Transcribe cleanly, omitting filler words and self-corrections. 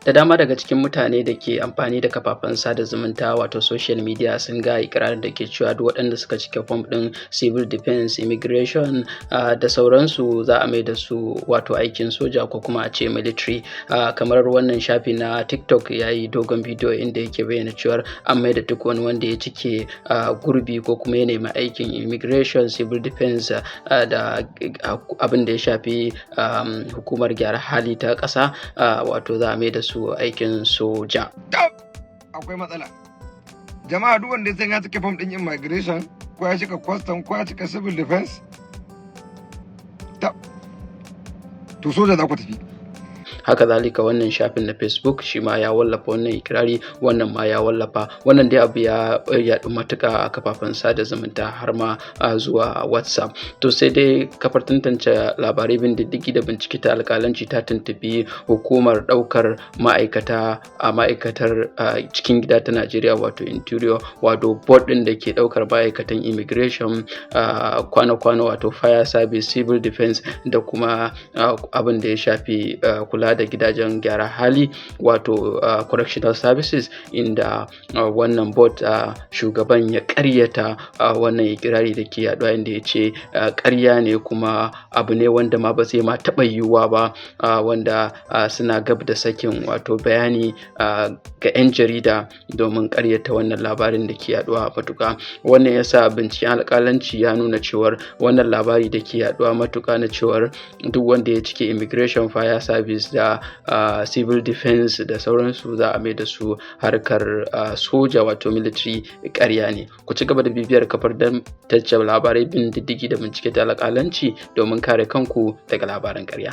Da dama daga cikin mutane da ke amfani da kafafen sada zumunta, wato social media, sun ga ikirarin da ke cewa duk waɗanda suka cike fom ɗin civil defense, immigration da sauransu, za a mai da su wato aikin soja ko kuma a ce military. Kamar wannan shafi na TikTok ya yi dogon bidiyo inda yake bayyana cewar an mai da duk wani wanda ya cike gurbi ko kuma ya nemi aikin immigration, civil defense da abin da ya shafi hukumar gyara hali ta ƙasa, wato za a mai da su aikin soja. Akwai matsala. Jama'a, duk wanda ya san ya cika fam ɗin immigration ko ya cika custom ko ya cika civil defense, to soja za ku tafi. Haka zalika, wannan shafin na Facebook shi ma ya wallafa wannan ikirari, wannan ma ya wallafa. Wannan dai abu ya yaɗu matuƙa a kafafen sada zumunta har ma zuwa WhatsApp. To sai dai kafar tantance labarai, bin diddigi da bincike ta alƙalanci ta tuntuɓi hukumar ɗaukar ma'aikata a ma'aikatar cikin gida ta Najeriya, wato Interior, wato board ɗin da ke ɗaukar ma'aikatan immigration, kwana-kwana, wato fire service, civil defense da kuma abin da ya shafi kula da gidajen gyara hali, wato correctional services, inda wannan board shugaban ya ƙaryata wannan ikirari da ke yaɗuwa, inda ya ce ƙarya ne kuma abu ne wanda ma ba zai ma taɓa yiwuwa ba, wanda suna gab da sakin wato bayani ga 'yan jarida domin ƙaryata wannan labarin da ke yaɗuwa matuƙa. Wannan ya sa binciken alƙalanci ya nuna cewar wannan labari da ke yaɗuwa matuƙa na cewar duk wanda ya cike immigration, fire service da civil defense da sauransu za a mai da su harkar soja, wato military, ƙarya ne. Ku ci gaba da bibiyar kafar tantance labarai, bin diddigi da bincike ta alƙalanci domin kare kanku daga labaran ƙarya.